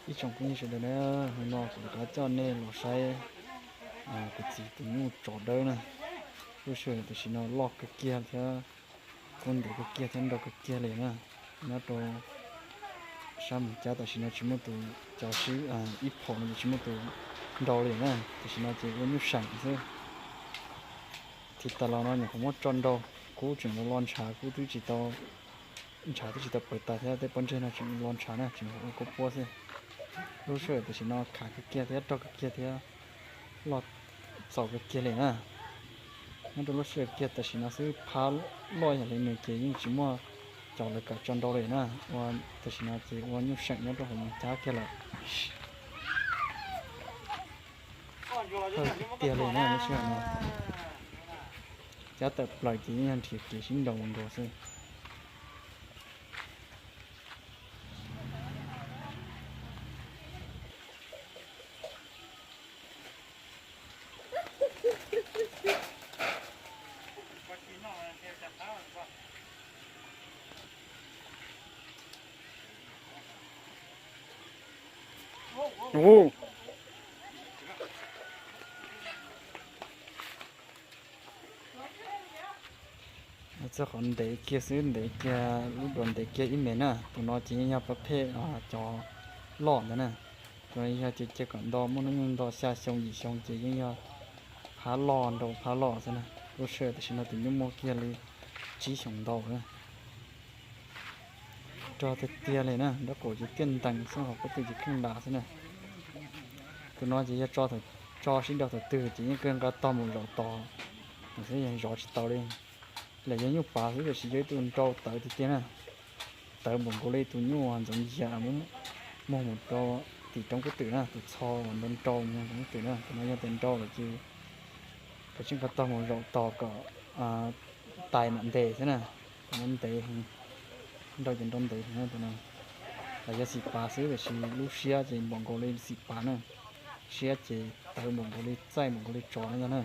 Ib tsoom phooj ywg sawv daws na, hnub no kuv rov qab coj nej los saib kuv txiv tus nyuj tsov dawb na. Lub sij hawm tam sim no loj kawg kiag thiab, kuj ntev kawg kiag thiab nrau kawg kiag li na. Nyob rau sab Moos Cab tam sim no tsis muaj tus cov sib ib phaum no ces tsis muaj tus nrau li na, tam sim no ces ua nyuj seem xwb. Thim tas los no nyuam qhuav muab tso nrau, kub tseem los los ntshav, kub twb tsis tau, ntshav twb tsis tau pawv tas thiab, tej pob ntseg no tseem los ntshav na, tseem ua kub puab xwb. Lub sij hawm tam sim no khav kawg kiag thiab rog kawg kiag thiab loj txaus kawg kiag li na. Nyob rau lub sij hawm kiag tam sim no xwb phab loj yam li nws ces yeej tsis muaj cov lawv kam tso nrau li na. Ua tam sim no ces ua nyuj seem nyob rau hauv Moos Cab kiag lawm. Tiag li na, lub sij hawm no cab tawm plaws ces yeej yog nrhiav kev sib nrau nkaus xwb. Txog qhov ntev kiag xwb, ntev kiag, lub duav ntev kiag ib mev na. Tus no ces yeej yog pab phem cov loj ntawd na. Tus no yog cia cia kom nto, muaj hnub nyoog nto xya xyoo yim xyoo ces yeej yog phab loj nrau phab loj xwb na. Lub sij hawm tam sim no tus nyuj muaj kiag li tsib xyoos ntau na. Rog tiag tiag li na, nraub qaum ces tiaj ntees xwb, hauv pob tw ces kheej lam xwb na. Tus no ces yog tso sib nrau thaum twg ces yeej kawg nqa tog mus zaum tos xwb, yog zov tsis tau li. Lawv yog nyuj pav xwb tiam sis yog ib tug nrau tawv tiag tiag na. Tawv npaum nkaus li tus nyuj ntxoov yias muag mus rau tim roob kub twm na, tus txho uas nrau nrau mus ntxoov kub twm na. Tus no yog tias nrau lawm ces kav tsij nqa tog mus zaum tos kom tais mam ntes xwb na. Tus no ntev heev, nrau ces nrau ntev heev na tus no. Lawv yog xim pav xwb tiam sis lub siab ces npaum nkaus li xim pav na. Siab ces tawv npaum nkaus li txaij npaum nkaus li tsov no yog na.